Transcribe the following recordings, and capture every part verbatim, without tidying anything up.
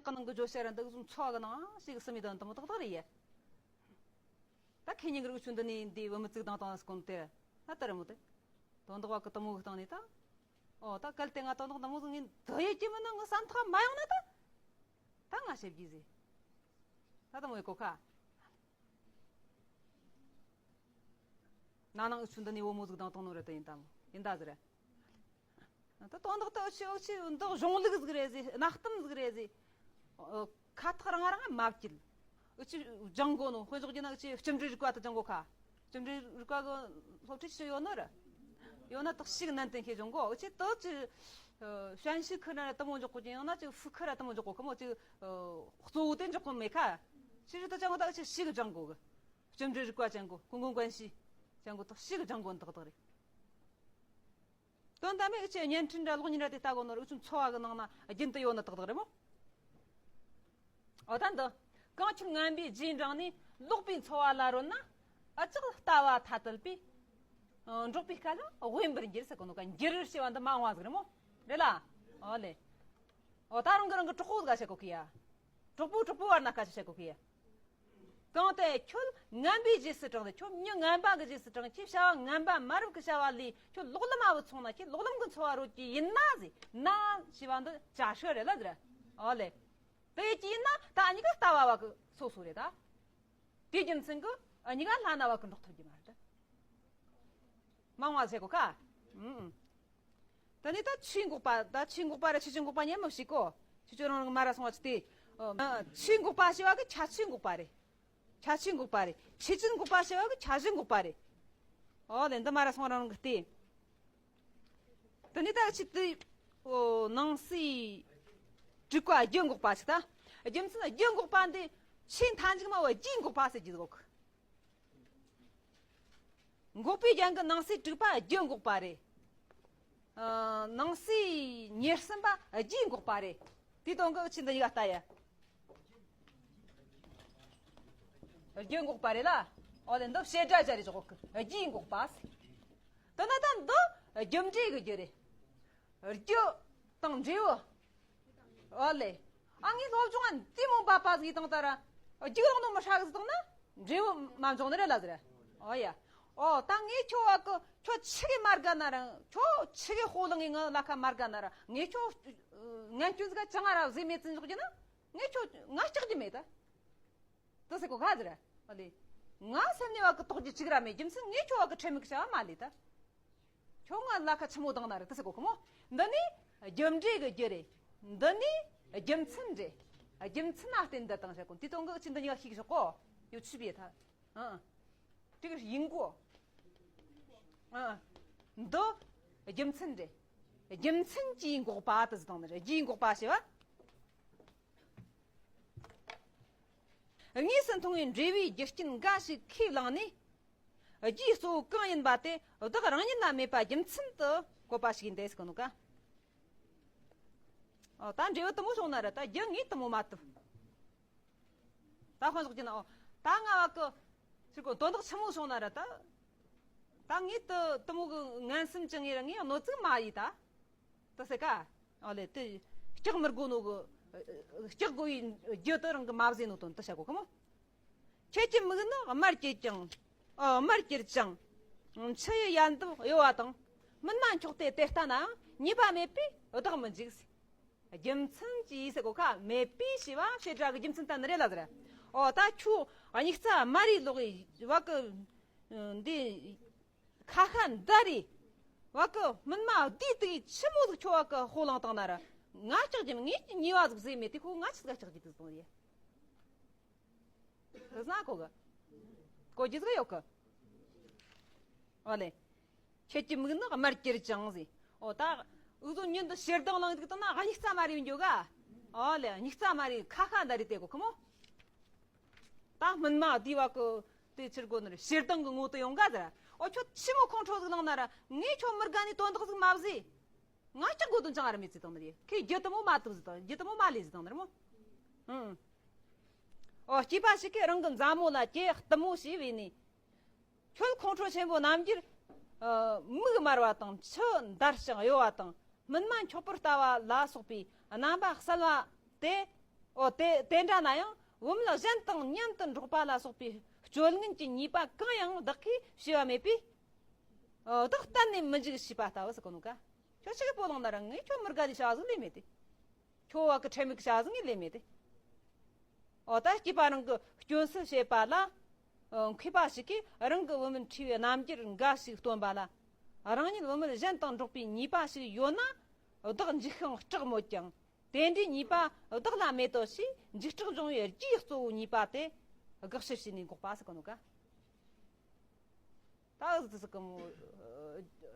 གི་ནང་གི་བརྗོད་བྱ་ར་འདི་གི་ཚོ་བ་གི་ནང་ཞིག་སུ་མི་དང་དུ་མོ་ཏག་ཏག་རེད་ཡ། ད་ཁེ་ཉིན་གི་རིག་ཆུ་འདི་ནས་འདི་བུ་མི་ཙིག་དང་དང་སྐོམ་དེ་ན་ད་རི་མོ་དེ་དོན་དག་བ་གི་དུ་མོ་གི་སྟེང་ནས་ད། ཨོ་ད་གལ་ཏེ་ང་དོན་དག་དུ་མོ་ཟིག་ངས་འདི་ཡེ་ཀྱི་མིན་ན་ངི་བསམ་ཐག་མ་ཡོང་ན་ད། ད་ང་ཞེ་བགྱིས་ཟེ། ད་དུ་མོ་ཡེ་གོ་ཁ། ན་ནིང་འུ་ཆུ་འདི་ནས་བུ་མོ་ཟིག་དང་དང་ནོ་རེད་དེ་ཡིན་ད་མོ་ཡིན་ད་ཟེར། ད་དོན་དག་ད་འུ་ཆུ་འུ་ཆུ་འདི་གཞུང་ལུགས་ཟིག་རེད་ཟེ་གནའ་གཏམ་ཟིག་རེད་ཟེ། ཨ་ཁ་ཐག་རང་རང་མ་བསྐྱིལ། འུ་ཆུ་སྦྱང་དགོ་ནོ་དཔེ་འཇོག་རྒྱུ་ན་འུ་ཆུ་སྤྱི་འགྲོའི་རིག་པ་དུ་སྦྱང་དགོ་ཁ། སྤྱི་འགྲོའི་རིག་པ་གི་སློབ་ཁྲིད་ཞུ་ཡོད་ནོ་ར། ཡོད་ན་དག་ཞིག་ནན་ཏན་ཤེས་སྦྱང་དགོ་འུ་ཆུ་དུ་ཅི། ཨ་ཧྥན་ཤི་ཁུ་ར་དུ་མོ་འཇོག་གོ་ཅི་ཡང་ན་ཅི་ཧྥུ་ཁུ་ར་དུ་མོ་འཇོག་གོ་ཁ་མོ་ཅི། ཨ་གཙོ་བོ་དེ་འཇོག་གོ་མེད་ཁ། ཕྱི་རིག་དུ་སྦྱང་དགོ་ད་འུ་ཆུ་ཞིག་སྦྱང་དགོ་གི། སྤྱི་འགྲོའི་རིག་པ་ཅན་གོ་ཀུན་མགོན་ཀུན་ཤེས་ཅན་གོ་དག་ཞིག་སྦྱང་དགོ་ནི་དག་དག་རེད། དོན་དམ་པའི་ཆེ་བརྙན་འཕྲིན་ར་གློག་བརྙན་ར་དེ་ལྟ་གོ་ནོ་རིག་ཆུང་འཚོ་བ་གི་ནང་ན་རྒྱུན་དུ་ཡོད་ནི་དག་དག་རེད་མོ། འོ་ད་འདི་གང་ཁྱོད་ངན་པའི་རྗེས་འབྲང་ནས་ལོག་པའི་འཚོ་བ་ལ་རོལ་ན་ཨ་ཅག་ལྟ་བ་ཐ་དད་པས། ཨ་འགྲོགས་པའི་སྐད་ལ་དབེན་པར་འགྱུར་ཟེར་གོ་ནོ་ཀ་འགྱུར་ཞེས་པ་འདི་མ་འོངས་པ་ཟིག་རེད་མོ། རེད་ལ། འོ་ལེ། འོ་ད་རང་གི་རང་གི་གྲོགས་པོ་ཟིག་ག་བཤད་གོ་གི་ཡ། གྲོགས་པོ་གྲོགས་པོ་བར་ན་སྐད་ཆ་བཤད་གོ་གི་ཡ། གང་དེ་ཁྱོད་ངན་པའི་རྗེས་སུ་འབྲངས་ཏེ་ཁྱོད་མྱི་ངན་པ་གི་རྗེས་སུ་འབྲངས་ཁྱོད་བྱ་བ་ངན་པ་མ་རབས་ཀྱི་བྱ་བ་ལས་ཁྱོད་ལོག་ལམ་མ་བུ་ཚོང་ན་ཁྱོད་ལོག་ལམ་གི་འཚོ་བ་རོལ་གྱི་ཡིན་ན་ཟེ་ན་ཞེས་པ་འདི་བྱ་ཤོད་རེད་ལ་ཟེར། ཨོ་ལེ། དེ་ཡིན་ན་ད་གཉིས་ཀ་ལྟ་བ་བ་གི་སོ་སོ་རེད་ད། དེའི་རྒྱུ་མཚན་གི་གཉིས་ཀ་ལྷ་ན་བ་གི་འགྲོགས་ཐུབ་ཀྱི་མ་རེད། མང་བ་ཟེར་གོ་ཁ། ཨུམ་ཨུམ། ད་ནི་ད་ཆོས་འགོག་པ་ད་ཆོས་འགོག་པ་ར་ཆོས་ཅན་འགོག་པ་མཉམ་མི་ཤེས་གོ། ཆོས་ཅན་རང་རང་མ་ར་སོང་བ་ཆི་སྟེ། ཆོས་འགོག་པ་ཞེས་པ་གི་ཁྱད་ཆོས་འགོག་པ་རེད། ཁྱད་ཆོས་འགོག་པ་རེད། ཆོས་ཅན་འགོག་པ་ཞེས་པ་གི་ཁྱད་གཞི་འགོག་པ་རེད། ཨོ་ལེ་འདི་མ་ར་སོང་རང་རང་གི་སྟེ། ད་ནི་ད་ཆི་སྟེ། ཨོ་ནང་གསེས་དྲུག་པ་རྒྱུ་འགོག་པ་ཞིག་ད། རྒྱུ་མཚན་རྒྱུ་འགོག་པ་འདི་ཆོས་མཐའ་མཇུག་མ་བ་རྒྱུའི་འགོག་པ་ཟེར་རྒྱུ་འགོག་འགོག་པའི་རྒྱན་གྱི་ནང་གསེས་དྲུག་པ་རྒྱུ་འགོག་པ་རེད། ཨ་ནང་གསེས་ཉེར་གསུམ་པ་རྒྱུའི་འགོག་པ་རེད། དེའི་དོན་གྱི་ཆི་འདི་གཉིས་ཀ་ལྟ་ཡ། རྒྱུ་འགོག་པ་རེད་ལ། ཨོ་ལེ་འདི་བྱེད་སྒྲ་སྦྱར་རེ་ཆོག་གི་རྒྱུའི་འགོག་པ་ཟེར། དེ་ན་ད་འདི་རྒྱུ་འབྲས་ཀྱི་རྒྱུ་རེད། རྒྱུ་དང་འབྲས་བུ། ཨོ་ལེ། ཨ་ངའི་སློབ་སྦྱོང་ཨ་འདི་མོ་འབབ་པ་ཟིག་བཏང་ད་ར། རྒྱུགས་ལོག་ནོ་མི་ཧྲ་གི་ཟིག་བཏང་ན་འབྲས་བུ་མ་འབྱུང་ནི་རེད་ལ་ཟེར། ཨོ་ཡ། ཨོ་ད་ངས་ཁྱོད་བ་གི་ཁྱོད་ཆི་གི་མ་དགའ་ན་ར་ཁྱོད་ཆི་གི་ཧོ་ལང་ངི་ངི་ལ་ཁ་མ་དགའ་ན་ར་ངས་ཁྱོད་ངན་སྐྱོན་ཟིག་ག་ཅང་ང་ར་ཟིག་མེད་ཙི་འཇོག་རྒྱུ་ན་ངས་ཁྱོད་ང་སྐྲག་རྒྱུ་མེད་ད། དེ་ཟེར་གོ་ག་ཟེར། ཨོ་ལེ། ང་སེམས་ནས་བ་གི་དོགས་རྒྱུ་གཅིག་ར་མེད་རྒྱུ་མཚན་ངས་ཁྱོད་བ་གི་ཁྲེལ་མེད་གི་བྱ་བ་མ་ལས་ད། ཁྱོད་ང་ལ་ཁ་ཆི་མོ་བཏང་ན་རེད་དེ་ཟེར་གོ་གི་མོ། འདི་ནི་རྒྱུ་འབྲས་གི་རྒྱུ་རེད། འདི་ནི་རྒྱུ་མཚན་རེད། རྒྱུ་མཚན་ན་བརྟེན་འདི་བཏང་བྱ་གོ་འདི་དོན་གི་ཅི་འདི་གཉིས་ཀ་ཤིག་ཞོག་གོ། ཡོད་ཆུ་བེ་ཐ། ཨ། དེ་གི་ཡིན་གོ། ཨ། འདི་རྒྱུ་མཚན་རེད། རྒྱུ་མཚན་གྱིས་འགོག་པ་དེ་ཟེར་བཏང་ནི་རེད་རྒྱུས་འགོག་པ་ཞེས་པ། དངོས་སུ་མཐོང་བའི་འབྲས་བུའི་རྒྱུ་རྐྱེན་འགའ་ཞིག་ཁས་བླངས་ནས། རྒྱུའི་གཙོ་བོ་གང་ཡིན་པ་དེ་བདག་རང་ཉིད་ལ་མེད་པ་རྒྱུ་མཚན་དུ་བཀོད་པ་ཞིག་ཡིན་ཏེ་ཟེར་གོ་ནོ་ཀ། ཨོ་ད་འབྲས་བུ་དུ་མོ་བྱུང་ན་ར་ད་རྒྱུ་ངས་དུ་མོ་མ་བཏུབ། ད་དཔོན་ཟོག་གྱི་ན་ཨོ་ད་ང་བ་ཀི་ཟེར་གོ་དོན་དག་ཆི་མོ་བྱུང་ན་ར་ད། ད་ངས་དུ་དུ་མོ་གི་ངན་སེམས་ཅི་ངས་ར་ངས་གནོད་ཚིག་མ་ཡིས་ད། དེ་ཟེར་ཀ། ཨོ་ལེ་དེ་སྐྲག་མི་དགོས་ནོ་གི། སྐྲག་དགོས་པའི་རྒྱུ་དེ་རང་གི་མ་བཟོས་ནོ་དོན་དེ་བྱ་དགོས་གི་མོ། ཁྱེད་ཀྱི་མིག་ནི་དམར་གྱུར་ཀྱང་། ཨ་དམར་གྱུར་ཅིང་། མཆུ་ཡི་ཡལ་འདབ་གཡོ་བ་དང་། སྨིན་མ་མཆོག་སྟེ་དེ་ལྟ་ནའང་ཉེས་པ་མེད་པས་བདག་མི་འཇིགས། རྒྱུ་མཚན་གྱིས་ཟེར་གོ་ཁ་མེད་པས་ཞེས་པ་བྱེད་སྒྲ་གི་རྒྱུ་མཚན་བསྟན་ནི་རེད་ལ་ཟེར། ཨོ་ད་ཁྱོད་སྙིགས་རྩ་དམར་རི་ལོག་གི་བ་གི། འདི། ཁ་ཁ་འདར་རེ། བ་གི་སྨིན་མ་བསྡུས་དེ་ཆི་མོ་ཟིག་ཁྱོད་བ་གི་ཧོ་ལང་བཏང་ན་ར། ང་སྐྲག་རྒྱུ་ངས་ཉེས་པ་ཟིག་བཟོས་མེད་དེ་ཁོ་ང་ཆི་ཟིག་སྐྲག་རྒྱུ་དེ་ཟིག་གཏོང་རེད། དེ་ཟ་གོ་གི། གོ་རྒྱུ་ཟིག་ཡོད་གི། ཨོ་ལེ། ཁྱེད་ཀྱི་མིག་ནི་དམར་གྱུར་ཅིང་ཟེར། ཨོ་ད། འུ་ཚོ་ཉིན་དུ་ཞེ་སྡང་ལངས་ཟིག་བཏང་ན་སྙིགས་རྩ་དམར་རེ་ཡིན་རྒྱུ་ག། ཨོ་ལེ་སྙིགས་རྩ་དམར་རེ་ཁ་ཁ་འདར་རེ་དེ་གོ་ཁི་མོ། ད་སྨིན་མ་བསྡུས་བ་གི་དེ་ཕྱིར་གོ་ནི་རེད་ཞེ་སྡང་གི་ངོ་དེ་ཡོང་ག་ཟེར། ཨོ་ཁྱོད་ཆི་མོ་ཁོང་ཁྲོ་ཟིག་ལངས་ན་ར་ངས་ཁྱོད་མི་དགའ་ནི་དོན་དག་ཟིག་མ་བཟོས། ང་སྐྲག་དགོས་དོན་ཅང་ར་མེད་ཟིག་བཏང་ནི་རེད་ཁོས་རྒྱུ་དུ་མོ་མ་ཐུབ་ཟིག་བཏང་རྒྱུ་དུ་མོ་མ་ལས་ཟིག་བཏང་ནི་རེད་མོ། ཨང་། ཨོ་སྐྱེས་པ་ཞིག་གིས་རང་གི་མཛའ་མོ་ལ་ཀྱེ་གཏུམ་མོ་ཞེས་བོས་ནས། ཁྱོད་ཁོང་ཁྲོ་ཆེན་པོ་རྣམ་འགྱུར། ཨ་མིག་དམར་བ་དང་མཆུ་འདར་ཞིང་གཡོ་བ་དང་། སྨིན་མ་འཁྱོག་པོར་ལྟ་བ་ལ་སོགས་པའི་རྣམ་པ་གསལ་བ་དེ། ཨོ་དེ་དེ་འདྲ་ན་ཡང་བུད་མེད་གཞན་དང་མཉམ་དུ་འགྲོགས་པ་ལ་སོགས་པའི་སྤྱོད་ངན་གྱི་ཉེས་པ་གང་ཡང་བདག་གིས་བྱས་པ་མེད་པས། ཨོ་བདག་གཏན་ནས་མི་འཇིགས་ཞེས་པ་ལྟ་བུ་ཟེར་གོ་ནོ་ཀ། ཁྱོད་ཆི་གི་སྤོ་ལངས་ན་རང་ངས་ཁྱོད་མི་དགའ་ནི་བྱ་ཟིག་ལས་མེད་དེ། ཁྱོད་བ་གི་ཁྲེལ་མེད་གི་བྱ་ཟིག་ངས་ལས་མེད་དེ། ཨོ་ད་སྐྱེས་པ་རང་གི་སྐྱོན་སེལ་བྱེད་པ་ལ། ཨོ་མཁས་པ་ཞིག་གིས་རང་གི་བུད་མེད་འཁྲིས་པའི་རྣམ་འགྱུར་འགའ་ཞིག་སྟོན་པ་ལ། རང་ཉིད་བུད་མེད་གཞན་དང་འགྲོགས་པའི་ཉེས་པ་ཞིག་ཡོད་ན། བདག་འཇིགས་ཤིང་སྐྲག་མོད་ཀྱང་། དེ་འདྲའི་ཉེས་པ་བདག་ལ་མེད་དོ་ཞེས་འཇིགས་སྐྲག་འབྱུང་བའི་རྒྱུའི་གཙོ་བོ་ཉེས་པ་དེ་དགག་བྱ་བྱས་ནས་འགོག་པ་ཟེར་གོ་ནོ་ཀ། ད་ཨུ་ཟི་ཟི་ཀི་མོ།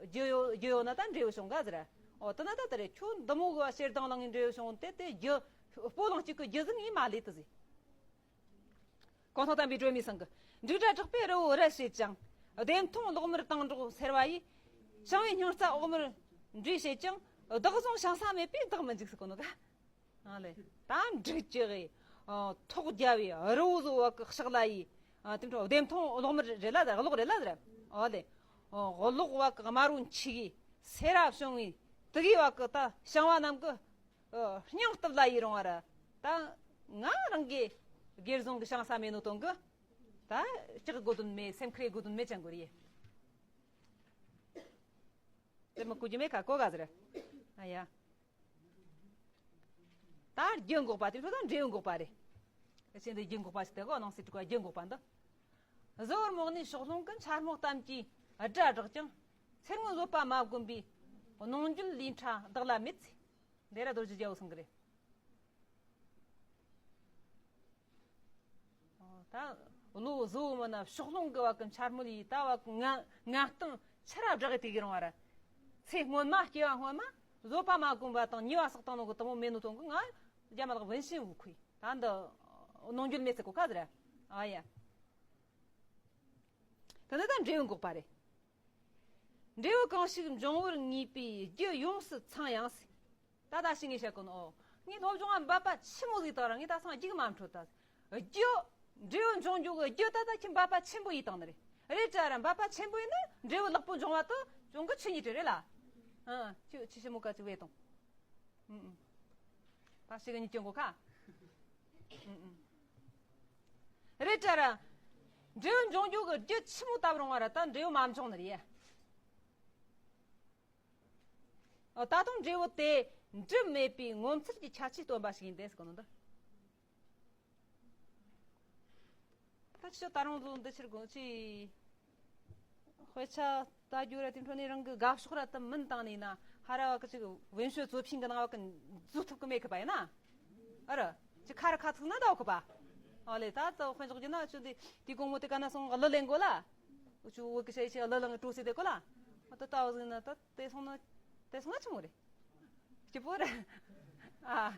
རྒྱུ་ཡོད་རྒྱུ་ཡོད་ན་ད་འབྲས་བུ་བྱུང་ག་ཟེར། ཨོ་དེ་ན་ད་དེ་རེད། ཁྱོད་འདི་མོ་གི་ཞེ་སྡང་ལངས་ངས་འབྲས་བུ་བྱུང་དེ་དེ་རྒྱུ་སྤོ་ལངས་གཅིག་གི་རྒྱུ་ཟིག་ངས་མ་ལས་དུ་ཟིག། གོང་ཐང་དམ་པའི་སྒྲོན་མེའི་ཚང་གི། འབྲུག་སྒྲ་གྲགས་པས་རི་བོ་རལ་བྱེད་ཅིང་། ལྡེམ་མཐོང་གློག་དམར་དྭངས་སྒྲོགས་སེར་བ་ཡིས། བྱང་བའི་སྙིང་རྩ་འོག་མར་འདྲེས་བྱེད་ཅིང་། བདག་བཟུང་ཞིང་ས་མེད་པས་བདག་མི་འཇིགས་ཟེར་གོ་ནོ་ག། ཨ་ལེ། ད་འབྲུག་ཅི་གི། ཨ་ཐོག་རྒྱ་བའི་རི་བོ་བཟོ་བ་གི་ཕྱག་ལ་ཡི། ཨ་དེ་འཕྲོ་ལྡེམ་མཐོང་གློག་དམར་རེད་ལ་ཟེར། གློག་རེད་ལ་ཟེར། ཨ་ལེ། ཨ་གློག་བ་གི་དམར་བོ་འཆི་གི་སེར་བ་བྱུང་བའི་དུ་གི་བ་གི་ད་བྱང་བ་རྣམས་གི། ཨ་སྙིང་སྟོབས་ལ་ཡི་རུང་བ་ར། ད་ང་རང་གི་སྒེར་བཟུང་གི་ཞིང་ས་མེད་ནོ་དོན་གི། ད་སྐྲག་དགོས་དོན་མེད། སེམས་ཁུར་དགོས་དོན་མེད་ཅང་གོ་རེད། དེ་མི་གོ་རྒྱུ་མེད་ཁ་གོ་ག་ཟེར། ཨ་ཡ། ད་རྒྱུ་འགོག་པ་དེ་ཚོ་ད་འབྲས་བུ་འགོག་པ་རེད། ཨེ་ཆེ་འདི་རྒྱུ་འགོག་པ་ཞིག་དེ་གོ། ནང་སྲིད་དྲུག་པ་རྒྱུ་འགོག་པ་འདི། གཟི་བར་མོག་ནས་ཕྱོགས་ལྷུང་གི་འཕྱ་སྨོད་གཏམ་གྱི་སྒྲ་བསྒྲགས་ཀྱང་། ཚེ་སྔོན་བཟོད་པ་མ་བསྒོམས་པའི་གནོང་འགྱོད་ལས་འཕྲོ་བདག་ལ་མེད་ཚེ། འདི་ར་རྡོ་རྗེ་རྒྱལ་པོ་གསུང་གི་རེད། ད་བློ་གཟུ་བོ་མིན་ན་ཕྱོགས་ལྷུང་གི་བ་གི་འཕྱ་སྨོད་ཡིས་ད་བ་གི་ངན་ངན་གཏམ་ཕྱི་ར་བསྒྲགས་དེ་གི་རུང་བ་ར། ཚེ་སྔོན་མ་སྐྱེ་བ་སྔོན་མ་བཟོད་པ་མ་བསྒོམས་པ་དང་ཉེས་པ་བསགས་བཏང་ནོ་གི་དུ་མོ་མེད་ནོ་དོན་གི། ང་རྒྱ་མ་ལགས་བུན་ཤིན་བུ་ཁུའི་ད་འདི་གནོང་འགྱོད་མེད་ཚེ་གོ་ཁ་ཟེར། ཨ་ཡ། དེ་ནི་ད་འབྲས་བུ་འགོག་པ་རེད། འབྲས་བུ་གང་ཞིག་འབྱུང་བར་ངེས་པའི་རྒྱུ་ཡོངས་སུ་ཚང་ཡང་ཟེར། ད་ད་ཤི་ངས་བཤད་གོ་ནོ། ཨོ་ངས་སློབ་སྦྱོང་ང་འབད་པ་ཆེན་མོ་ཟིག་བཏང་ར། ངས་ད་སང་རྒྱུགས་མ་འཕྲོད་ད། རྒྱུ། འབྲས་བུ་འབྱུང་རྒྱུ་གི་རྒྱུ་ད་ད་ཁྱི་འབད་པ་ཆེན་པོ་ཡིས་བཏང་ནི་རེད། རེད་དྲ་ར་འབད་པ་ཆེན་པོ་ཡིན་ན་འབྲས་བུ་ལེགས་པོ་འབྱུང་བ་དུ་འབྱུང་གི་ཆུ་ཉིད་དྲི་རེད་ལ། ཨ་ཁྱི་ཁྱི་ཞི་མོ་ཀ་ཅིག་བས་དང་། ཨུ་ཨུ། ད་ཤི་གི་ཉིད་སྐྱོན་གོ་ཁ། ཨུ་ཨུ། རེད་དྲ་ར། འབྲས་བུ་འབྱུང་རྒྱུ་གི་རྒྱུ་ཆི་མོ་བཏབ་རུང་བ་ར་ད་འབྲས་བུ་མ་འབྱུང་ནི་རེད། ཨ་ད་དུང་འབྲས་བུ་དེ་འབྲུ་མེད་པའི་ངོ་མཚར་གྱི་ཁྱད་ཆོས་སྟོན་པ་ཞིག་ཡིན་ཏེ་ཟེར་གོ་ནོ་འདི། ད་ཁྱོད་ད་རུང་ལོ་འདི་ཕྱིར་དགོངས་ཅི། དཔེ་ཆ་ལྟ་རྒྱུ་ར་དེ་འཕྲོ་ནས་རང་གི་དགའ་ཕྱོགས་ར་དུ་མིན་བཏང་ནས་ན་ཧ་ར་བ་གི་ཅིག་文学作品གི་ནང་བ་གི་འཛུལ་ཐུབ་གི་མེད་གི་པ་ཡིན་ན། ཨ་ར་ཅིག་ཁ་ར་ཁ་ཚུགས་ན་འདའ་གི་པ། ཨ་ལེ་ད་ད་དཔེ་འཇོག་རྒྱུ་ན་ཁྱོད་འདི་དེ་དགོང་མོ་དེ་ག་ན་སོང་གླུ་ལེན་གོ་ལ། འུ་ཆུ་བོད་གི་ཤ་ཡི་ཤ་གླུ་ལེན་གི་སྤྲོ་སེ་དེ་གོ་ལ། ཨ་ད་ལྟ་བ་ཟིག་ན་ད་དེ་སོང་ན་དེ་སོང་ན་ཆི་མོ་རེད། སྐྱིད་པོ་རེད། ཨ།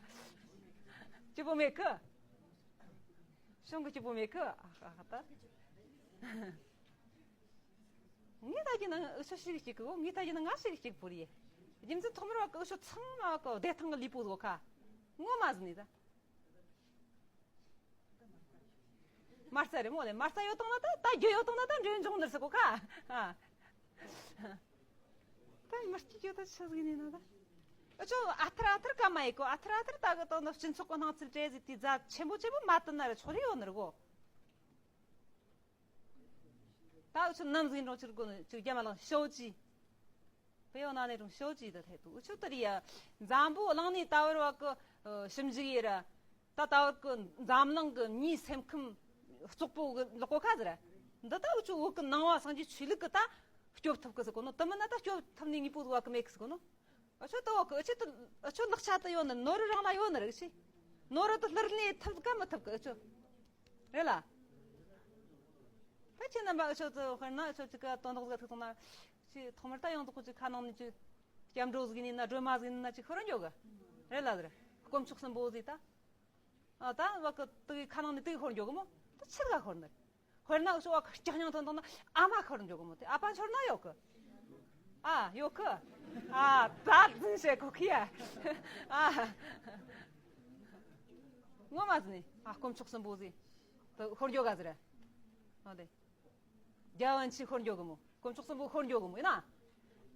སྐྱིད་པོ་མེད་གི། གཞུང་གི་སྐྱིད་པོ་མེད་གི། ཨ་ཨ་ད། ངས་ད་ཀྱི་ནང་འུ་ཆོ་ཞིག་གཅིག་གི། ངས་ད་ཀྱི་ནང་ང་ཞིག་གཅིག་པོ་རེད། རྒྱུ་མཚན་ཐོག་མར་བ་གི་འུ་ཆོ་ཚང་མ་བ་གི་བདེ་ཐང་གི་ལུས་པོ་བཟོ་ཁ། ངོ་མ་ཟིན་ནས་ད། མ་རྩ་རེད་མོ་ལེ། མ་རྩ་ཡོད་དང་ན་ད་ད་རྒྱུ་ཡོད་དང་ན་ད་འབྲས་བུ་འབྱུང་ནི་རེད་ཟེར་གོ་ཁ། ཨ། ད་མི་སྐྱིད་རྒྱུ་ད་ཆི་ཟིག་ཡིན་ན་ད། འུ་ཆོ་ཨ་ཐར་ཨ་ཐར་ཀ་མ་ཡི་གོ། ཨ་ཐར་ཨ་ཐར་ད་གི་དོན་དུ་སྤྱི་ཚོགས་གི་སྣང་ཚུལ་བྲལ་ཟིག་དེ་རྫ་ཆེན་པོ་ཆེན་པོ་མ་བཏོན་ན་རེ་ཆོག་རེ་ཡོད་ནི་རེད་གོ། ད་འུ་ཆོ་ནམ་ཟིག་འགྲོ་ཕྱིར་གོ་ནི་ཅིག་རྒྱ་མ་ལང་ཤོ་ཅི། བེའོ་ན་ནས་རུང་ཤོ་ཅི་ད་ཐེ་ཏུ་འུ་ཆོ་ད་རི་ཡ། འཛམ་བུ་གླིང་ནས་ད་བར་བ་གི་ཞིབ་འཇུག་ཡེ་ར། ད་ད་བར་གི་འཛམ་གླིང་གི་མིའི་སེམས་ཁམས་བཙོག་པོ་གི་ལོག་གོ་ཁ་ཟེར། འདི་ད་འུ་ཆོ་བོད་གི་ནང་བ་སངས་རྒྱས་ཆོས་ལུགས་གི་ད་སྐྱོབ་ཐུབ་གི་ཟེར་གོ་ནོ། དུ་མིན་ན་ད་སྐྱོབ་ཐུབ་ནི་དངོས་པོ་བ་གི་མེད་གི་ཟེར་གོ་ནོ། འུ་ཆོ་ད་འུ་ཆོ་ད་འུ་ཆོ་ལག་ཆ་ད་ཡོད་ནི། ནོར་རང་ལ་ཡོད་ནི་རེད་ཤི། ནོར་ད་ལྷུར་ནས་ཐུབ་ག་མི་ཐུབ་གི་འུ་ཆོ། རེད་ལ། ད་ཁྱེད་རྣམ་པ་འུ་ཆོ་ད་དཔེར་ན་འུ་ཆོ་ཅིག་ག་དོན་དག་ཟིག་ཐུག་སོང་ན། ཅི་ཐོག་མར་ད་ཡང་དག་ཅིག་ཁ་ནང་ནས་ཅིག་སྐྱབས་འགྲོ་ཟིག་ཡིན་ན་སྒྲོལ་མ་ཟིག་ཡིན་ན་ཅིག་ཤོར་འགྱོ་གི། རེད་ལ་ཟེར། དཀོན་མཆོག་གསུམ་པོ་ཟིག་ད། ཨ་ད་བ་གི་དུ་གི་ཁ་ནང་ནས་དུ་གི་ཤོར་འགྱོ་གི་མོ། ད་ཆི་ག་ཤོར་ནི། དཔེར་ན་འུ་ཆོ་བ་གི་སྐྱག་སྙིང་ཐོན་ཐོན་ན་ཨ་མ་ཤོར་འགྱོ་གི་མོ། དེ་ཨ་ཕ་ཤོར་ན་ཡོད་གི། ཨ་ཡོད་གི། ཨ་ད་འཛིན་བྱེད་གོ་ཁི་ཡ། ཨ་ངོ་མ་ཟིན་ནི། ཨ་དཀོན་མཆོག་གསུམ་པོ་ཟིག་ད་ཤོར་འགྱོ་ག་ཟེར། ཨ་དེ། རྒྱལ་བ་འཆི་ཤོར་འགྱོ་གི་མོ། དཀོན་མཆོག་གསུམ་པོ་ཤོར་འགྱོ་གི་མོ་ཡིན་ན།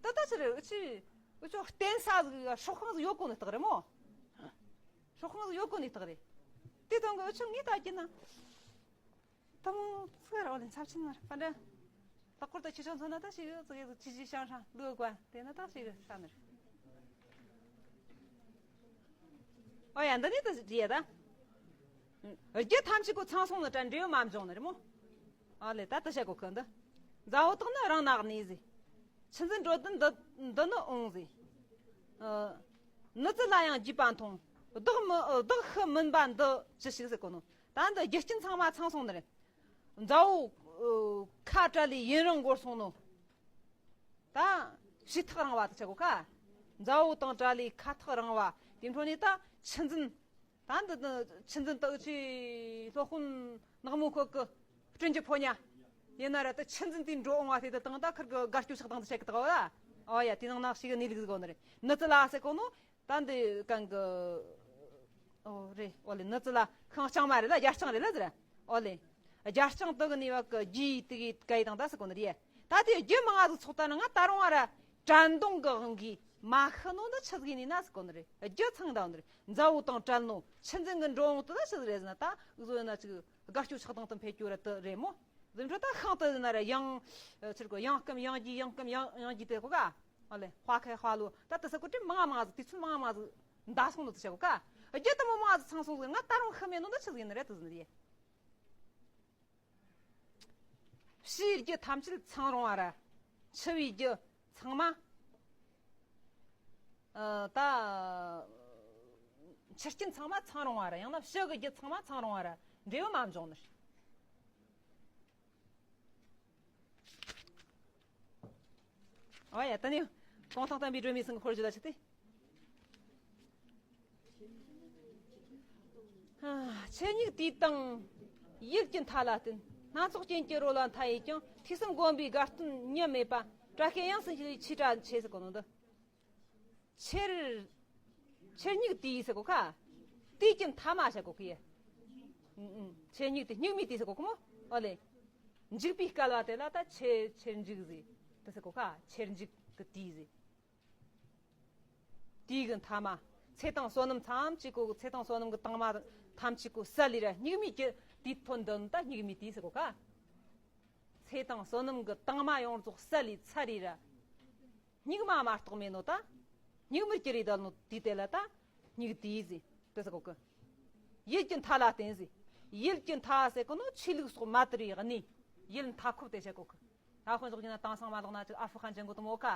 ད་ལྟ་ཕྱིར་འུ་ཆོ་འུ་ཆོ་བརྟེན་ས་ཟིག་སྲོག་ཤིང་ཟིག་ཡོད་གོ་ནི་རྟགས་རེད་མོ། སྲོག་ཤིང་ཟིག་ཡོད་གོ་ནི་རྟགས་རེད། དེ་དོན་གི་འུ་ཆོ་ངས་ལྟ་རྒྱུ་ན། ད་མོ་ཚིག་ར་བ་ལས་འཚབ་ཆེན་མ་རེད་པ་འདྲ། ལྷག་པར་དུ་ཁྱེད་ཆོ་མཚོན་ན་ད་ཞིག་ཙི་གེ་ཙི་ཅི་ཅི་ཤང་ཤང་ལུས་གོ་དེ་ན་ད་ཞིག་ཧྲ་ནི་རེད། ཨོ་ཡ་འདི་ནི་ད་རེད་ད། རྒྱུ་ཐམས་ཅད་ཀོ་ཚང་སོང་ནི་དྲ་འབྲས་བུ་མ་འབྱུང་ནི་རེད་མོ། ཨ་ལེ་ད་ད་བཤད་གོ་གི་འདི། མཛའ་བོ་དག་ནི་རང་ན་གནས་ཟེར། ཆུ་འཛིན་འགྲོ་དོན་འདི་འདི་ནི་འོང་ཟེར། ཨ། ནི་ཙི་ལ་ཡང་རྒྱུས་པ་མཐོང་། བདག་མི་བདག་ཤི་མིན་པ་འདི་ཅི་ཞིག་ཟེར་གོ་ནོ། ད་འདི་རྒྱུ་རྐྱེན་ཚང་མ་ཚང་སོང་ནི་རེད། མཛའ་བོ་ཁ་བྲལ་ལས་ཡུན་རིང་འགོར་སོང་ནོ། ད་ཕྱི་ཐག་རིང་བ་དུ་ཆ་གོ་ཁ། མཛའ་བོ་དང་བྲལ་ལས་ཁ་ཐག་རིང་བ་དེ་འཕྲོ་ནས་ད་ཆུ་འཛིན། ད་འདི་ནི་ཆུ་འཛིན་དག་ཆུའི་སློབ་དཔོན་ནག་མོ་ཁོ་གི་སྤྲིན་གྱི་ཕོ་ཉ། ཡིན་ན་ར་ད་ཆུ་འཛིན་དེའི་འགྲོ་འོང་བ་དེ་དང་ད་ཁིར་གི་དགའ་སྐྱོ་ཆགས་སྡང་དུ་ཆད་གི་དག་བ་ལ། ཨོ་ཡ་དེ་ནང་ནག་ཞིག་གི་གནས་ལུགས་ཟིག་གོ་ནི་རེད། ནི་ཙི་ལ་ཟེར་གོ་ནོ། ད་འདི་གང་གི། ཨོ་རེད་ཨོ་ལེ་ནི་ཙི་ལ་ཤིང་རྐྱང་མ་རེད་ལ་རྒྱ་རྐྱང་རེད་ལ་ཟེར། ཨོ་ལེ། རྒྱ་རྐྱང་དུ་གི་ནི་བ་གི་རྒྱུའི་དུ་གི་ག་ཡི་དང་ད་ཟེར་གོ་ནི་རེད། ད་དེ་རྒྱུ་མང་ང་ཟིག་ཚོགས་ད་ནི་ང་ད་རུང་བ་ར་དྲན་གདུང་གི་དབང་གིས་མ་ཤི་ནོ་འདི་ཆི་ཟིག་ཡིན་ནི་ན་ཟེར་གོ་ནི་རེད། རྒྱུ་ཚང་འདྲ་བ་ནི་རེད། མཛའ་བོ་དང་བྲལ་ནོ་ཆུ་འཛིན་གི་འགྲོ་འོང་དུ་ད་ཆི་ཟིག་རེད་ཟེར་ན་ད་འུ་ཟོ་ཡིན་ན་ཅིག་དགའ་སྐྱོ་ཆགས་སྡང་དུ་འཕེལ་རྒྱུ་ར་དུ་རེད་མོ། འཛིན་གྲྭ་ད་ཤིང་དུ་ཟེར་ན་ར་ཡང་ཕྱིར་གོ་ཡང་སྐམ་ཡང་རྒྱས་ཡང་སྐམ་ཡང་ཡང་རྒྱས་དེ་གོ་ག་ཨ་ལེ་དཔའ་ཁའི་དཔའ་ལོ་ད་དུ་ས་ཀོ་ཏི་མང་ང་མང་ང་ཟིག་དུས་ཚོད་མང་ང་མང་ང་ཟིག་འདའ་སོང་ནོ་དུ་བྱ་གོ་ག་རྒྱུ་དུ་མོ་མང་ང་ཟིག་ཚང་སོང་ཟིག་ང་ད་རུང་ཤི་མེད་ནོ་ད་ཆི་ཟིག་ཡིན་ནི་རེད་དུ་ཟིན་རེད། ཕྱིའི་རྒྱུ་ཐམས་ཅད་ཚང་རུང་བ་ར། འཆི་བའི་རྒྱུ་ཚང་མ། ཨ། ད། འཆི་རྐྱེན་ཚང་མ་ཚང་རུང་བ་ར་ཡང་ན་ཕྱི་གི་རྒྱུ་ཚང་མ་ཚང་རུང་བ་ར་འབྲས་བུ་མ་འབྱུང་ནི་རེད། ཨ་ཡ་ད་ནི་གོང་ཐང་བསྟན་པའི་སྒྲོན་མེ་ཚང་གི་འཁོར་རྒྱུ་ལ་ཆི་སྟེ། ཨ། ཆེ་སྙིགས་དུས་དང་ཡུལ་གྱི་མཐའ་ལ་བརྟེན། སྣ་ཚོགས་རྐྱེན་གྱི་རོ་ལ་མཐའ་ཡས་ཀྱང་། ཐོས་བསམ་སྒོམ་པའི་དགའ་སྟོན་ཉམས་མེད་པ། བཀྲ་ཤིས་དབྱངས་སུ་འཁྱིལ་བའི་ཆོས་གྲྭ་ཆེ་ཟེར་གོ་ནོ་འདི། ཆེར། ཆེ་སྙིགས་དུས་ཟེར་གོ་ཁ། དུས་ཀྱི་མཐའ་མ་ཟེར་གོ་ཁི། ཨུ་ཨུ། ཆེ་སྙིགས་དུས་སྙིགས་མའི་དུས་ཟེར་གོ་ཁི་མོ། ཨོ་ལེ། འཇིག་པའི་སྐལ་བ་དེ་ལ་ད་ཆེར་ཆེར་འཇིག་ཟེར། དེ་ཟེར་གོ་ཁ་ཆེར་འཇིག་གི་དུས་ཟེར། དུས་ཀྱི་མཐའ་མ། ཚེ་དང་བསོད་ནམས་ཐམས་ཅད་ཀོ་ཚེ་དང་བསོད་ནམས་ཀྱི་དྭངས་མ་ཐམས་ཅད་ཀོ་བསལ་ལི་ར་སྙིགས་མའི་གི་དུས་ཐོན་འདོན་ད་སྙིགས་མའི་དུས་ཟེར་གོ་ཁ། ཚེ་དང་བསོད་ནམས་ཀྱི་དྭངས་མ་ཡོངས་རྫོགས་བསལ་ལི་ཚར་རི་ར། སྙིགས་མ་མ་གཏོགས་མེད་ནོ་ད། སྙིགས་མར་གྱུར་རི་དལ་ནོ་དུས་དེ་ལ་ད། སྙིགས་དུས་ཟེར། དེ་ཟེར་གོ་གི། ཡུལ་གྱི་མཐའ་ལ་བརྟེན་ཟེར། ཡུལ་གྱི་མཐའ་ཟེར་གོ་ནོ་ཆོས་ལུགས་སོགས་མ་དར་བའི་གནས། ཡུལ་མཐའ་འཁོབ་དེ་བཤད་གོ་གི། ད་དཔོན་ཟོག་གི་ན་དེང་སང་མ་ལོག་ན་ཅིག་ཨ་ཧྥུ་ཧན་ཅན་གོ་དུ་མོ་ཀ།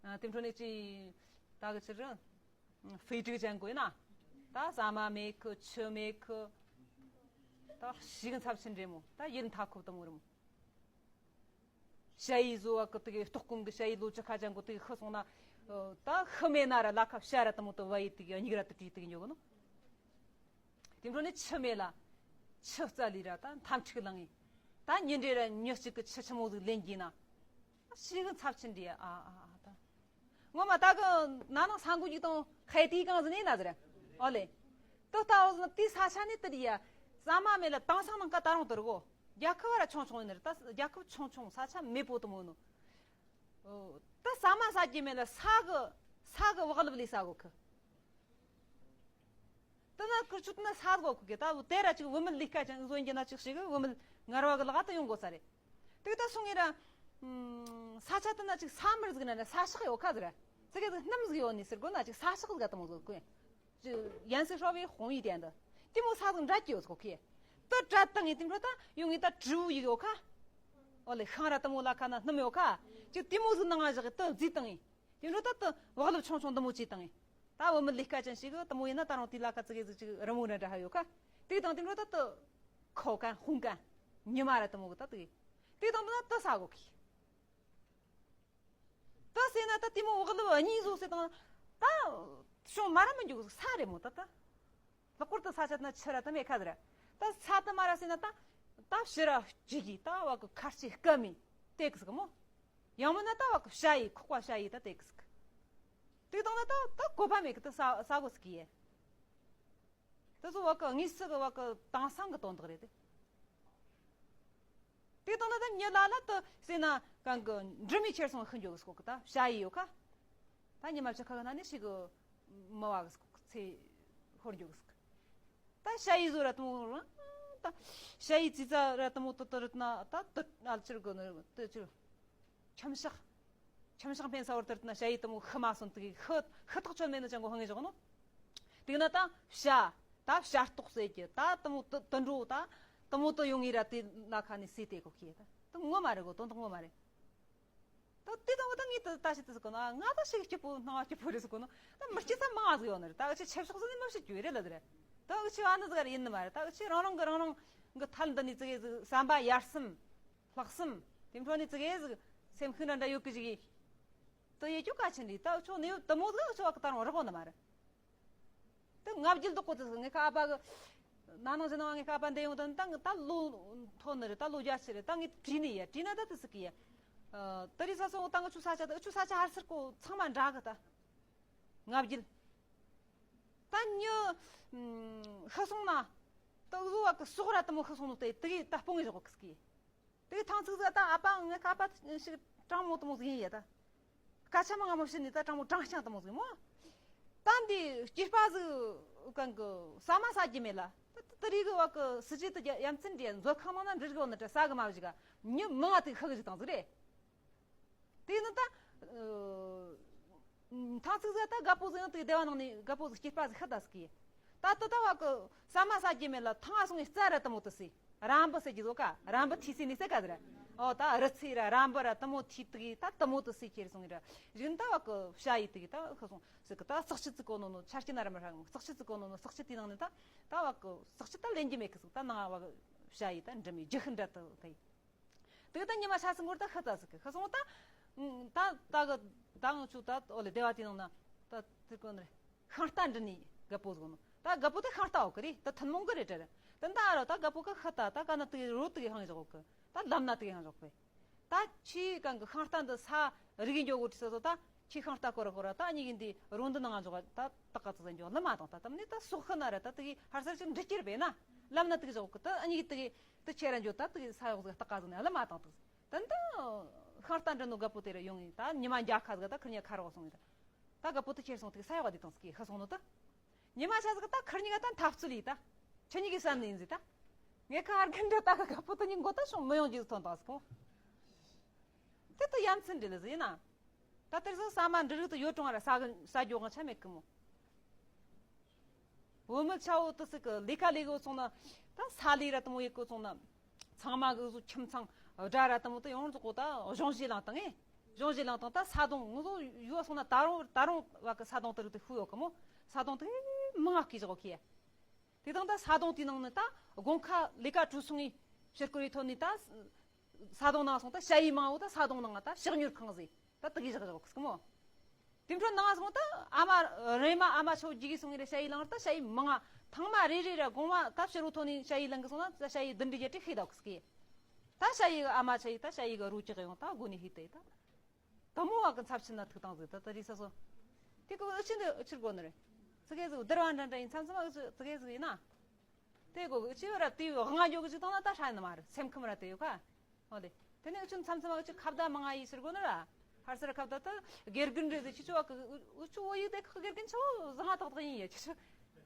ཨ། དེ་འཕྲོ་ནས་ཅི། ད་གི་ཕྱིར། ཧྥེ་ཀྲིག་ཅན་གོ་ཡིན་ན། ད་ཟ་མ་མེད་གི་ཆུ་མེད་གི། ད་ཞིག་འཚབ་ཆེན་རེད་མོ། ད་ཡུལ་མཐའ་འཁོབ་དུ་མོ་རེད་མོ། ཞ་ཡི་བཟོ་བ་གི་དེ་གི་ལྟོགས་སྐོམ་གི་ཞ་ཡི་ལོ་བཅུ་ཁ་ཅན་གོ་དེ་གི་ཤི་སོང་ན། ད་ཤི་མེད་ན་ར་ལ་ཁ་བྱ་ར་དུ་མོ་དུ་བ་ཡི་དེ་གི་སྙིགས་ར་དུ་དྲིས་དེ་གི་འཇོག་གི་ནོ། དེ་འཕྲོ་ནས་ཆུ་མེད་ལ། ཆུ་རྩ་ལི་ར་ད་འཐབ་འཁྲུག་ལངས་ངེ། ད་ཉིན་རེ་ར་ཉི་གཅིག་གི་ཆུ་ཆི་མོ་ཟིག་ལེན་གྱིས་ན། ཞིག་འཚབ་ཆེན་འདི་ཨ་ཨ་ཨ་ད། ངོ་མ་ད་གི་ན་ནང་ས་འགུལ་གྱི་དང་ཧེ་ཏི་གང་ཟིན་ནས་ན་ཟེར། ཨོ་ལེ། ཏོ་ལྟ་བ་ཟིན་ཏི་ས་ཆ་ནི་ཏི་རི་ཡ། ཟ་མ་མེད་ལ་དེང་སང་ནང་ཀ་ད་རུང་དུ་རུ་གོ། རྒྱལ་ཁབ་བ་ར་ཆུང་ཆུང་ཡིན་ནི་རེད། ད་རྒྱལ་ཁབ་ཆུང་ཆུང་ས་ཆ་མེད་པོ་དུ་མོ་ནོ། ད་ཟ་མ་ཟ་རྒྱུ་མེད་ལ་ས་གི་ས་གི་བག་ལེབ་ལས་ཟ་གོ་ཁི། ད་ན་ཁུ་ཆུ་ད་ན་ས་གོ་ཁི་གི་ད་དེ་ར་ཅིག་བུད་མེད་ལས་ཀ་ཅན་བཟོ་རྒྱུ་ན་ཅིག་ཞིག་བུད་མེད་ངར་བ་གི་ལག་ཏུ་ཡོང་དགོས་ས་རེད། དེ་ད་སོང་ངེ་ར། ས་ཆ་ད་ན་ཅིག་ས་མར་ཟིག་ན་ན་ས་ཤག་ཡོད་ཁ་ཟེར། ཙི་གེ་ཟིག་སྣུམ་ཟིག་ཡོད་ནི་ཟེར་དགོས་ན་ཅིག་ས་ཤག་ཟིག་ད་མོ་ཟིག་གོ། ཡན་སི་ཧྲོ་བའི་ཧོང་ཡི་དེ་འདི། དེ་མོ་ས་ཟིག་འདྲ་གི་ཡོད་ཟིག་གོ་ཁི། ད་དྲ་བཏང་ངེ་དེ་འཕྲོ་ད་ཡོང་ངེ་ད་གྲུ་བོ་ཡིག་ཡོད་ཁ། ཨོ་ལེ་ཤང་ར་ད་མོ་ལ་ཁ་ན་སྣུམ་ཡོད་ཁ། ཅིག་དེ་མོ་ཟིག་ནང་ང་བཞག་གི་ད་རྫི་བཏང་ངེ། དེ་འཕྲོ་ད་ད་བག་ལེབ་ཆུང་ཆུང་འདི་མོ་ཅིག་བཏང་ངེ། ད་བུད་མེད་ལས་ཀ་ཅན་ཞིག་གི་དེ་མོ་ཡིན་ན་ད་རུང་དེ་ལ་ཁ་ཙི་གེ་ཟིག་ཅིག་རི་མོ་འདྲ་འདྲ་ཧ་ཡོད་ཁ། དེ་དང་དེ་འཕྲོ་ད་ད་ཁོ་གན་ཧུང་གན་ཉི་མ་ར་དེ་མོ་གི་ད་དེ། དེ་དང་དེ་ན་ད་ས་གོ་ཁི། ད་ཟེར་ན་ད་དེ་མོ་བག་ལེབ་གཉིས་བཟོ་ཟེར་དང་། ད་བྱུང་མ་ར་མི་འཇུག་ས་རེད་མོ་ད་ད། ལྷག་པར་དུ་ས་ཆ་ན་ཆུ་ར་ད་མེད་ཁ་ཟེར། ད་ས་ད་མ་ར་ཟེར་ན་ད། ད་ཕྱི་ར་ཅི་གི་ད་བ་གི་ཁར་ཅི་སྐམ་མི་དེ་གི་ཟིག་མོ། ཡང་མིན་ན་ད་བ་གི་བྱ་ཡི་ཁོག་པ་བྱ་ཡི་ད་དེ་གི་ཟིག། དེ་དང་ན་ད་ད་གོ་བ་མེད་གི་ད་ས་ས་གོ་ཟིག་གི་ཡེ། དེ་ཚོ་བ་གི་དངོས་སུ་གི་བ་གི་དེང་སང་གི་དོན་དག་རེད་དེ། དེ་དང་ན་ད་མྱི་ལ་ལ་དུ་ཟེར་ན་གང་གི་འབྲུ་མའི་ཁྱེར་སོང་ཤི་འཇོག་གི་སྐོར་གི་ད་བྱ་ཡི་ཡོད་ཁ། ད་ཉི་མ་བཅུ་ཁ་གི་ན་ནི་ཞིག་གི་མི་བ་གི་ཚེ་ཧོར་འཇོག་གི་སྐོར། ད་ཞ་ཡི་བཟོ་ར་དུ་མོ་རང་ད་ཞ་ཡི་ཙི་ཙ་ར་དུ་མོ་ཏོ་ཏོ་ར་ན་ད་ཏོ་ཨལ་ཆིར་གོ་ནོ་ཏོ་ཆིར་ཁྱམ་ཤག་ཁྱམ་ཤག་འཕེན་ས་བར་དུ་ན་ཞ་ཡི་དུ་མོ་ཤི་མ་སོང་དུ་ཤི་ཤི་ཐག་ཆོད་མེད་ནོ་ཅང་གོ་ཧང་ངེ་བཞག་ནོ། དེ་ན་ད་བྱ་ད་བྱ་རྟོག་ཟེར་གྱི་ད་དུ་མོ་ཏོ་ཏོ་འགྲོ་ད་དུ་མོ་ཏོ་ཡོང་ངེ་ར་དེ་ན་ཁ་ནི་སི་དེ་གོ་ཁྱེ་ད་དུ་ངོ་མ་རེ་གོ་དོན་དུ་ངོ་མ་རེ། ད་དེ་དང་ད་ངས་ད་ད་ཤི་ད་ཟེར་གོ་ན་ང་ད་ཤི་སྐྱིད་པོ་སྣང་བ་སྐྱིད་པོ་རེད་ཟེར་གོ་ན་ད་མི་སྐྱིད་ས་མང་ཟིག་ཡོད་ནི་རེད། ད་ཨུ་ཆི་ཆབ་སོག་ཟིག་ནི་མི་ཤི་རྒྱུ་རེད་ལ་རེད། ད་ཨུ་ཆི་ཨ་ནི་ཟིག་རེད་ཡིན་ནི་མ་རེད། ད་ཨུ་ཆི་རང་རང་གི་རང་རང་གི་ཐད་འདི་ནས་ཙི་གེ་ཟིག་བསམ་པ་ཡར་སེམས་ལྷག་བསམ་དེ་འཕྲོ་ནས་ཙི་གེ་ཟིག་སེམས་ཤུགས་འདྲ་འདྲ་ཡོད་གི་ཞིག་ཡིན། ད་ཡེ་ཅུ་ག་ཆེན་རེད། ད་ཨུ་ཆོ་ནི་ཡོད་དུ་མོ་ཟིག་ཨུ་ཆོ་བ་གི་ད་རང་རག་གོ་ནི་མ་རེད། ད་ང་རྒྱལ་དུ་ཀོ་ཏི་ངེ་ཁ་ཨ་ཕ་གི་ན་ནང་ཟེར་ན་ངེ་ཁ་ཨ་ཕ་འདི་ཡོང་དོན་ད་ད་ལོ་ཐོན་ནི་རེད། ད་ལོ་རྒྱ་ཆེ་རེད། ད་ངས་བྲིས་ནི་ཡ་བྲིས་ན་ད་དི་སི་ཀི་ཡ། ད་རི་ས་སོང་ད་ང་ཆུ་ས་ཆ་ད་ཆུ་ས་ཆ་ཧར་སེར་ཀོ་ཚང་མ་འདྲ་གི་ད་ང་རྒྱལ། ད་ཉི་ཤི་སོང་ན་ད་བཟོ་བ་གི་སོག་ར་དུ་མོ་ཤི་སོང་ནོ་ད་དི་གི་ད་སྤོང་ངེ་རོགས་གི་སི་ཀི་ཡ། དེ་ཐང་ཚིག་ཟ་ད་ཨ་ཕ་ངེ་ཁ་ཨ་ཕ་ཞིག་དྲང་མོ་དུ་མོ་ཟིག་ཡིན་ཡ་ད། སྐད་ཆ་མང་ང་མོ་བཤད་ནི་ད་དྲང་མོ་དྲང་ཤང་དུ་མོ་ཟིག་མོ། ད་འདི་སྐྱེས་པ་ཟིག་གང་གི་ཟ་མ་ཟ་རྒྱུ་མེད་ལ། ད་ད་རིག་གི་བ་གི་སི་ཇི་ད་ཡ་མཚན་འདྲེ་མཛོད་ཁང་ནང་ན་འབྲི་གི་བ་ནི་ད་ཟ་གི་མ་བཞི་ག་ཉི་མི་ང་དེ་ཤི་གི་ཟིག་དང་ཟིག་རེད། དེ་ནི་ད་ཐང་ཚིག་ཟ་ད་དགའ་པོ་ཟིག་ཡང་དེ་སྡེ་བ་ནང་ནས་དགའ་པོ་ཟིག་སྐྱེས་པ་ཟིག་ཤི་ད་ཟིག་གི། ད་ད་ད་བ་གི་ཟ་མ་ཟ་རྒྱུ་མེད་ལ་ཐང་ང་སོང་ངས་རྩྭ་ར་དུ་མོ་དུ་སི། རམ་བུ་ཟེར་གྱི་བཟོ་ཀ་རམ་བུ་ཐི་སི་ནི་ཟེར་ག་ཟེར། ཨོ་ད་རི་ཚི་ར་རམ་བུ་ར་དུ་མོ་ཐི་དུ་གི་ད་དུ་མོ་དུ་སི་ཁྱེར་སོང་ངས་ར་རིན་ད་བ་གི་བྱ་ཡི་དུ་གི་ད་ཁ་སོང་ཟེར་གི་ད་ཙག་ཆུ་ཙི་གོ་ནོ་ནོ་ཆ་རྐྱེན་ན་ར་མ་ར་ཙག་ཆུ་ཙི་གོ་ནོ་ནོ་ཙག་ཆུ་དེ་ནང་ནས་ད་ད་བ་གི་ཙག་ཆུ་ད་ལེན་རྒྱུ་མེད་གི་ཟིག་ད་ནང་བ་གི་བྱ་ཡི་ད་འདྲི་མི་རྒྱུ་ཤིན་འདྲ་དུ་ད་ཡི། དེ་ད་ཉི་མ་ཤ་སྲིན་གོར་ད་ཤི་ད་ཟིག་གི་ཤི་སོང་ད། ད་ད་གི་ད་ང་ཆུ་ད་ཨོ་ལེ་སྡེ་བ་དེ་ནང་ན་ད་དེ་གོ་ནི་རེད། ཤིང་རྟ་འདྲི་ནི་རྒད་པོ་ཟིག་ནོ། ད་རྒད་པོ་དེ་ཤིང་རྟ་འོ་གི་རེད། ད་ཐུན་མོང་གི་རེད་དྲ་རེད། ད་ད་རོ་ད་རྒད་པོ་གི་ཤི་ད་ད་ག་ན་དེ་རོ་དེ་གི་ཤིང་བཞག་གི་ད་ལམ་ན་དེ་གི་ཤིང་བཞག་གི་ད་ཆི་གང་གི་ཤིང་རྟ་འདི་ས་རིག་གི་འཇོག་གི་ཁྲི་ས་སོ་ད་ཆི་ཤིང་རྟ་སྐོར་ར་སྐོར་ར་ད་གཉིས་གི་འདི་རོ་འདི་ནང་འཇོག་ད་ད་ག་ཚོད་འཇོག་ལ་མ་དང་ད་ད་ནི་ད་སོག་ཤི་ན་ར་ད་དེ་གི་ཧར་སར་ཅིག་འདྲི་སྐྱེར་བས་ན་ལམ་ན་དེ་གི་བཞག་གི་ད་གཉིས་གི་དེ་གི། དུ་ཁྱེད་རང་འཇོག་ད་དུ་ས་འོག་ཟིག་སྟག་ག་ཟིག་ནས་ལ་མ་བཏང་དུ། ད་འདི་ཤིང་རྟ་འདྲི་ནོ་རྒད་པོ་དེ་ར་ཡོང་ཡིན་ད་ཉི་མ་འཇའ་ཁ་ཟིག་ད་ཁུར་ཉ་ཁ་རོག་སོང་ཡིན་ད། ད་རྒད་པོ་དུ་ཁྱེར་སོང་དུ་ས་འོག་དེ་དང་ཟིག་ཤི་སོང་ནོ་ད། ཉི་མ་ཤ་ཟིག་ད་ཁུར་ཉི་ག་ད་འཐབ་རྩོད་ཡིན་ད། ཁྱེད་གཉིས་ཀྱི་བསམ་ནས་ཡིན་ཟིག་ད། ངས་ཁ་ཧར་གི་འདྲི་ད་ག་རྒད་པོ་དུ་ཉིན་མགོ་ད་སོང་མི་ཡོང་རྒྱུ་ཐོན་ད་ཟིག་གོ། དེ་དུ་ཡ་མཚན་འདྲི་ལ་ཟིག་ཡིན་ན། ད་དེར་སོ་ས་མ་འབྲུ་རིགས་དུ་ཡོད་རུང་བ་ར་ས་གི་ས་རྒྱུ་གང་ཆ་མེད་གི་མོ། བུ་མོ་ཆ་བོ་དུ་སི་གི་ལས་ཀ་ལས་གོ་སོང་ན་ད་ས་ལས་ར་དུ་མོ་ཡེ་གོ་སོང་ན་ཚང་མ་གི་བཟོ་ཁྱིམ་ཚང་སྒྲ་ར་དུ་མོ་དུ་ཡོང་རྫོགས་གོ་ད་གཞུང་བཞེས་ལང་དང་ངས་གཞུང་བཞེས་ལང་དང་ད་ས་དོང་ངུ་བཟོ་ཡོད་སོང་ན་ད་རུང་ད་རུང་བ་གི་ས་དོང་དུ་རིགས་དུ་ཤུ་ཡོད་གི་མོ། ས་དོང་དུ་མི་ང་སྐྱིད་བཞག་གོ་ཁི་དེ་དང་ད་ས་དོང་དེ་ནང་ནི་ད་དགོང་ཁ་ལས་ཀ་གྲུ་སོང་ངས་ཕྱིར་སྐོར་ཡི་ཐོན་ནི་ད། ས་དོང་ནང་སོང་ད་ཞ་ཡི་མང་བོ་ད་ས་དོང་ནང་ད་ཕྱག་ཉུལ་ཁང་ཟིག་ད་དུ་གི་བཞག་བཞག་གི་མོ། དེ་འཕྲོ་ནང་སོང་ད་ཨ་མ་རེ་མ་ཨ་མ་ཆོ་རྒྱུག་གི་སོང་ངི་རེ་ཞ་ཡི་ལང་ད་ཞ་ཡི་མང་ང་ཐང་མ་རེ་རེ་ར་དགོང་མ་ད་ཕྱི་རུ་ཐོན་ནི་ཞ་ཡི་ལང་གི་སོང་ན་ད་ཞ་ཡི་བདུན་འདྲི་བརྒྱད་འདྲི་ཤི་ད་གི་ད་ཞ་ཡི་ཨ་མ་ཆ་ཡི་ད་ཞ་ཡི་གི་རུ་ཅིག་ཡོང་ད་དགོ་ནི་ཤི་ད་ད་དུ་མོ་བ་གི་ཚབ་ཕྱི་ན་ཐུག་དང་ཟིག་ད་ད་རི་ས་སོ་དེ་གི་ཨུ་ཆི་འདི་ཨུ་ཆིར་དགོ་ནི་རེ་ཙི་གེ་ཟིག་བསྡུར་བ་འདྲ་འདྲ་ཡིན་མཚམས་མཚམས་ཨུ་ཆི་ཙི་གེ་ཟིག་ཡིན་ན། དེ་གོ་གི་ཅི་བ་ར་དེ་ལྔ་འཇོག་གི་ཅི་བཏང་ན་ད་ཧྲ་ནི་མ་རེད། སེམས་ཁམས་ར་དེ་ཡོད་ཁ། ཨོ་ལེ། དེ་ནས་ཨུ་ཆུ་མཚམས་མཚམས་ཨུ་ཆུ་ཁ་བརྡ་མང་ང་ཡིས་ཟེར་གོ་ནི་ར། ཧར་སར་ཁ་བརྡ་ད་དགེ་རྒན་རེད་ཟེར་ཁྱི་ཆུ་བ་གི་ཨུ་ཆུ་བོ་ཡིག་དེ་ཁག་དགེ་རྒན་ཆུ་བོ་བཟང་ང་ཏག་ཏག་ཡིན་ཡ་ཁྱི་ཆུ།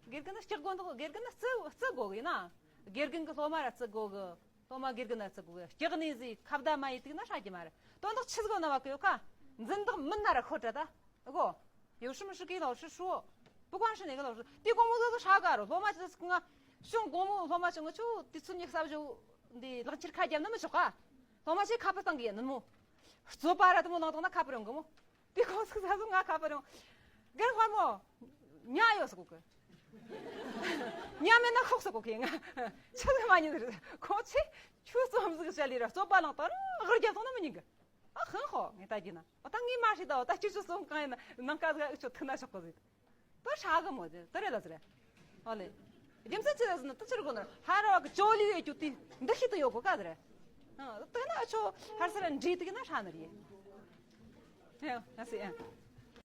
དགེ་རྒན་ན་སྐྱག་དགོ་འདུག་དགེ་རྒན་ན་རྩི་རྩི་དགོ་གི་ཡིན་ན། དགེ་རྒན་གི་སློབ་མ་ར་རྩི་དགོ་གི། སློབ་མ་དགེ་རྒན་ན་རྩི་དགོ་གི་སྐྱག་ནི་ཟིག་ཁ་བརྡ་མ་ཡིས་དུག་ན་ཧྲ་གི་མ་རེད། དོན་དག་ཆི་ཟིག་ཡོད་ན་བ་གི་ཡོད་ཁ། འཛིན་བདག་མིན་ན་ར་ཁོ་དྲ་ད། 我有什么事给老师说，不管是哪个老师，对公务员都啥个了，罗马这是啊，像公务罗马这个就的村里啥就的浪气开讲那么说啊，罗马这卡不当个那么，做巴拉的么当当那卡不了个么，对公司啥种啊卡不了，跟话么，你也有是个，你也没那好是个个啊，这个嘛你是，过去就是我们这个家里了，做巴拉当，而且都那么那个。 ཨ་ཧང་ཧོ་ངས་ལྟ་རྒྱུ་ན་ཨ་ད་ངས་མ་ཤེས་ད་ཨ་ད་ཅི་ཅི་སོང་གང་ཡིན་ན་ནང་ཀ་ཟིག་ཨུ་ཆོ་ཐུག་ན་ཆོག་གི་ཟིག་ད་ཧྲ་གི་མོ་ཟིག་ད་རེད་ལ་ཟིག་རེད། ཨོ་ལེ། རྒྱུ་མཚན་ཅི་རེད་ཟེར་ན་ད་ཅི་རེད་གོ་ན་ཧ་ར་བ་གི་ཅོ་ལི་ཡོད་རྒྱུ་དེ་འདི་ཤི་ཏུ་ཡོད་གོ་ག་ཟིག་རེད། ཨ་ད་ན་ཨུ་ཆོ་ཧར་སི་ར་འདྲི་དུ་གི་ན་ཧྲ་ནི་རེད། ཧེ་ཨ་སི་ཨ།